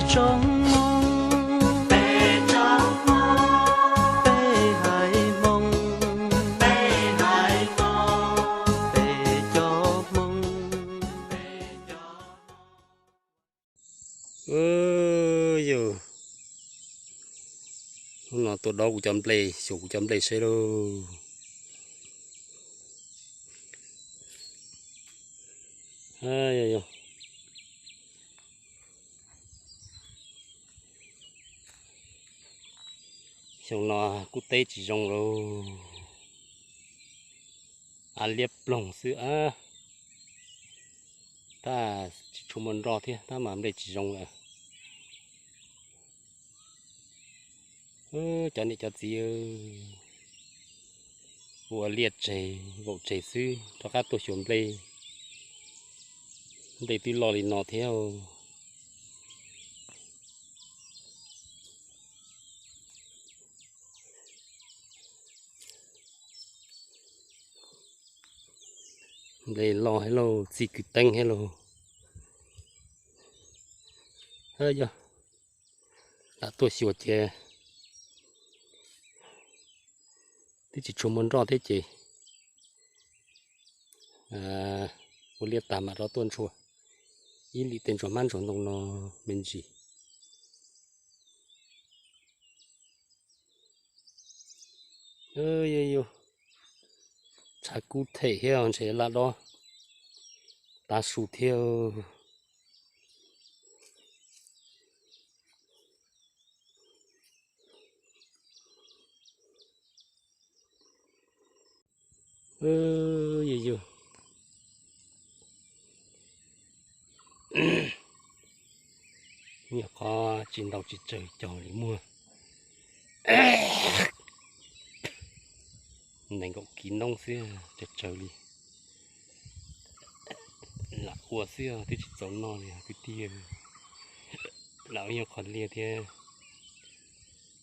Tsoom Hmoob, peb tsoom Hmoob, peb haiv Hmoob, peb haiv Hmoob, peb cov Hmoob, peb cov Hmoob. Yog, hnub no tuaj dob kuv cov nplej, xyuas kuv cov nplej seb lauj. Xyoo no kuj teb tsis zoo lauj, av liab ploog xwb, tab tsis tshua muaj nroj thiab tab mas nplej tsis zoo lawm. Cov niam cov txiv, ua liaj tseg vaum tseg xwb rov qab tuaj xyuas nplej, nplej twb loj li no thiab. Nplej loj thiab lauj, txij kwv teeb thiab lauj. Yog, lam tuaj xyuas ces twb tsis tshua muaj nroj thiab ces ua liaj tag mam rov tuaj ntshua ib lim tej ntsuag hmab ntsuag ntoo no me ntsis. Yog, tshav kub them thiab ntshe laj dob tav su thiab. Yog, yog, nyuam qhuav tsis ntaus tsis tsawg cog li muag nees nkaum kis noob xwb tsawg tsawg li. Lam ua xwb twb tsis txaus noj li kwv tij. Lam ua nyuag qhov liaj thiab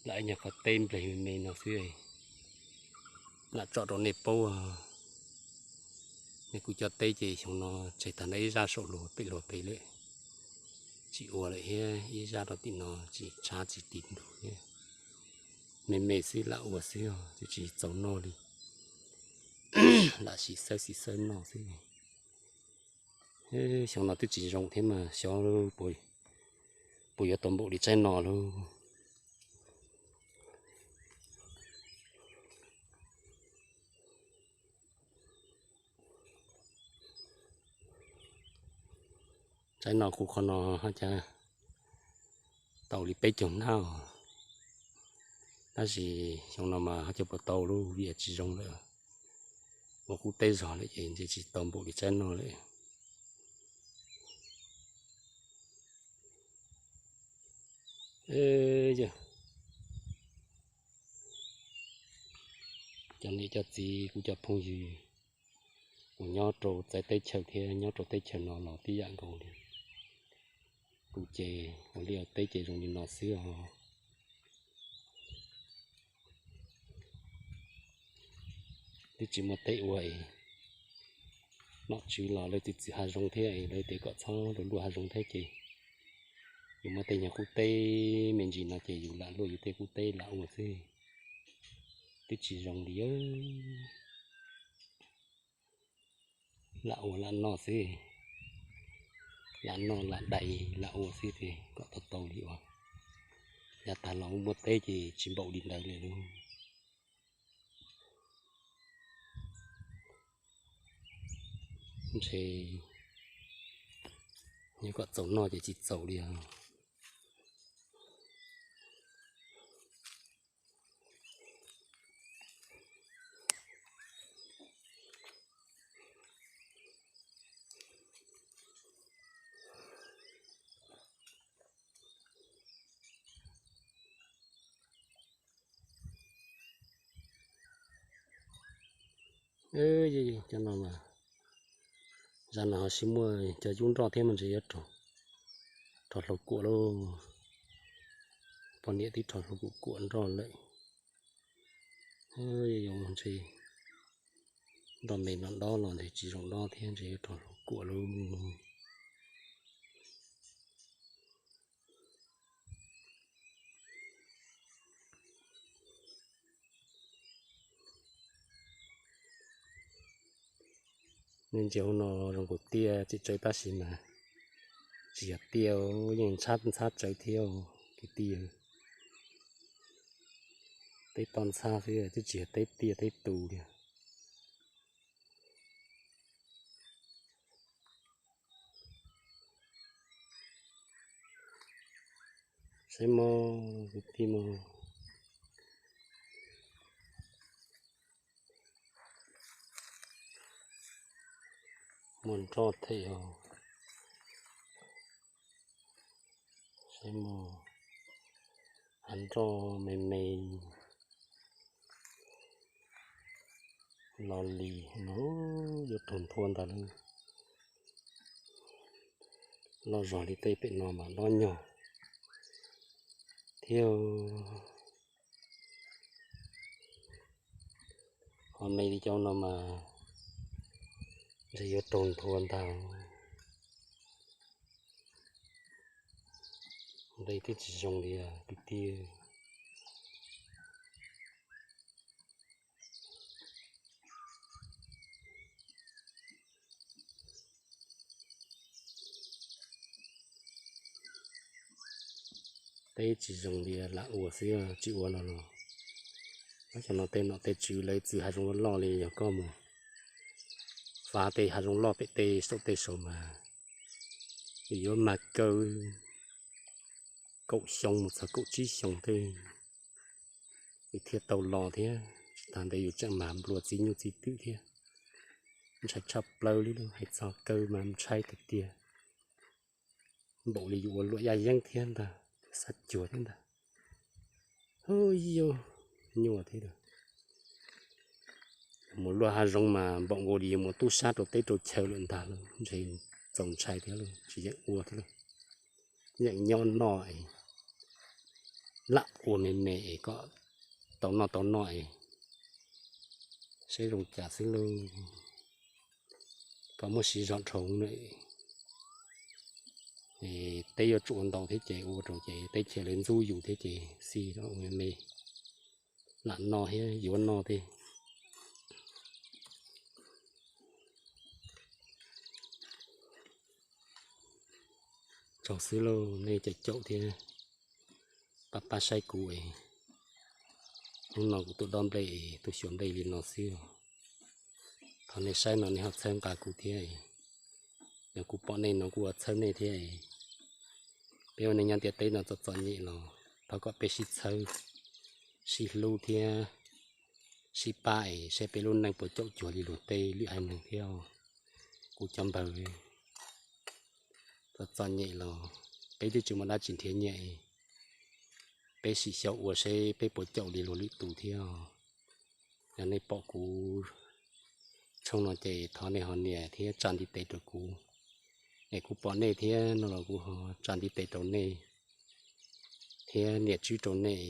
lam ua nyuag qhov teb npleg me me no xwb. Lam tso rau nej paub, nej kuv cov teb ces xyoo no tseg tag nrho ib zaj saum luag pem luag pem lawm. Tsis ua lawm thiab ib zaj rau tim no tsis tshav tsis tiv ntug thiab. Me me xwb lam ua xwb twb tsis txaus noj li. Lam sim xawb sim xawb noj xwb. Xyoo no twb tsis zoo thiab mas xyov puas yuav tau npaum li tsaib no lauj. Tsaib no kuv qhov no haj cas tau li peb caug hnab os. Tab sis xyoo no mas haj cov puas tau lauj, vim tsis zoo lawm. Ua qub teb zog lawm ces ntshe tsis tau npaum li tsaib no lawm. Yog, cov niam cov txiv kuv cov phooj ywg uas nyob rau txawv teb chaws thiab nyob rau teb chaws no los tib yam nkaus li. Kuv ces ua liaj teb ces zoo li no xwb os. Twb tsis muaj teb ua es nom tswv los lawv txwv txwv hav zoov thiab es lawv tias kom txhob luaj luaj hav zoov thiab ces yus muaj tej nyuag qub teb me ntsis no ces yus lam luaj yus tej qub teb lam ua xwb. Twb tsis zoo li, lam ua lam noj xwb, lam noj lam dai lam ua xwb ces kom tau tau li uas yav tag los muaj teb ces tsis npaum li ntawd li lauj. Ntshe yog kom txaus noj ces tsis txaus li os. Cov no mas, zaj no ho sib muaj cov yub nroj thiab mas ntshe yuav rog hlau kuam lauj. Poj niam twb rog hlau kuam kuam nroj lawm. Ntshe nroj me no dob los ntshe tsis zoo dob thiab ntshe yuav rog hlau kuam lauj. Ntsia hauv no zoo nkaus tiaj tseem tsawv tab sis mas tsis yog tiaj, yeej ntxhab ntxhab tsawv thiab kwv tij. Teb toj ntxhab xwb twb tsis yog teb tiaj teb tus li. Saib mog, kwv tij mog. Muaj nroj thiab os. Saib mog, hav nroj me me los li no, yuav raug nthua ntag lauj. Loj zog li tej pem no mas loj nyog thiab. Ho me li cov no mas ntshe yuav raug nthua ntag. Nqe twb tsis zoo li kwv tij. Teb tsis zoo li lam ua xwb, tsis ua no los, cov no tej nom tej tswv lawv txwv hav zoov loj li, yog koj mus fav tej hav zoov loj pem tej saum tej saud mas yuav mag kaw kaum xyoo mus txog kaum tsib xyoo tej thiaj tau los thiab. Tsis tas ntawd yus tseem mag nplua txij nyuj txij twm thiab. Ntshai tshaj plaws li, hais txog kaw mas ntshai tiag tiag. Npaum li yus ua luam yaj yeeb thiab ntag, xav cuag thiab ntag. Hu, yus nyuaj thiab. Mus luaj hav zoov mas npaum nkaus li yus mus tub sab rau teb rau chaw lawm ntag lauj, ntshe txaus ntshai thiab lauj, tsis yeem ua thiab lauj. Yeem nyob noj es lam ua me me es kom tau noj tau noj es saib zoo cas xwb lauj. Kom muab siv zog dhau na, teb yuav tsum ua ntau thiab ces ua rau ces teb chaws lawv ntxub yus thiab ces xij ua me me, lam noj thiab yuav noj thiab. Tsaug xwb lauj, nej caum caum thiab pab pab saib kuv es hnub no kuv tuaj dob nplej es tuaj xyuas nplej li no xwb os. Thov nej saib no nej ho txhawb nqa kuv thiab, yog kuv pom nej no kuv ua txhawb nej thiab. Peb ua neej nyob ntiaj teb no txom txom nyem los thov kom peb sib txhawb, sib hlub thiab sib pab es saib peb lub neej puas caum cuag li luag tej lwm haiv neeg thiab. Kuv cov npawg, txom txom nyem los peb twb tsis muaj dab tsi nrhiav nyiaj, peb sim xyaum ua seb peb puas caum li luag lwm tus thiab. Yog nej pom kuv tshooj no ces thov nej ho nias thiab tsa ntiv tes rau kuv, es kuv pom nej thiab no los kuv ho tsa ntiv tes rau nej thiab nias tswb rau nej,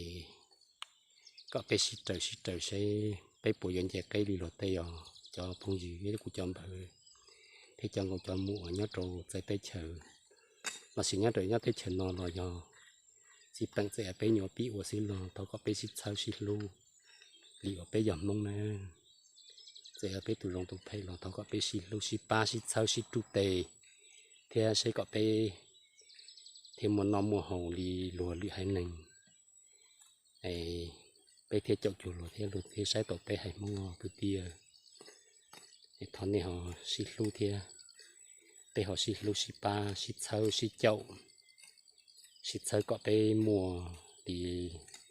kom peb sib raws sib raws seb peb puas yuav nce qeb li luag tej os cov phooj ywg thiab kuv cov npawg thiab cov nkauj cov muam uas nyob rau txawv teb chaws, los sis nyob rau nyob teb chaws no los yog txiv peem txawm yog peb nyuam pib ua xwb los thov kom peb sib txhawb sib hlub li uas peb yog Hmoob na. Txawm yog peb tus zoo tus phem los thov kom peb sib hlub sib pab sib txhawb sib rub tes thiab seb kom peb thiaj muaj noj muaj haus li luag lwm haiv neeg, es peb thiaj caum cuag luag thiab luag thiaj saib tau peb haiv Hmoob os kwv tij. Es thov nej ho sib hlub thiab, peb ho sib hlub sib pab sib txhawb sib caum, sib txhawb kom peb muaj li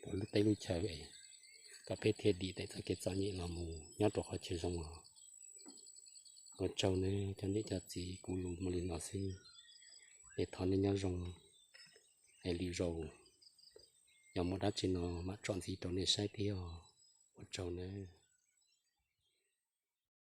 luag lub teb lub chaw es kom peb thiaj dim tau txoj kev txom nyem los mus nyob rau qhov chaw zoo os. Ua tsaug nawb cov niam cov txiv, kuv lus muaj li no xwb, es thov nej nyob zoo, es lwm zaus yog muaj dab tsi no mam tsom ntxiv rau nej saib thiab os. Ua tsaug nawb.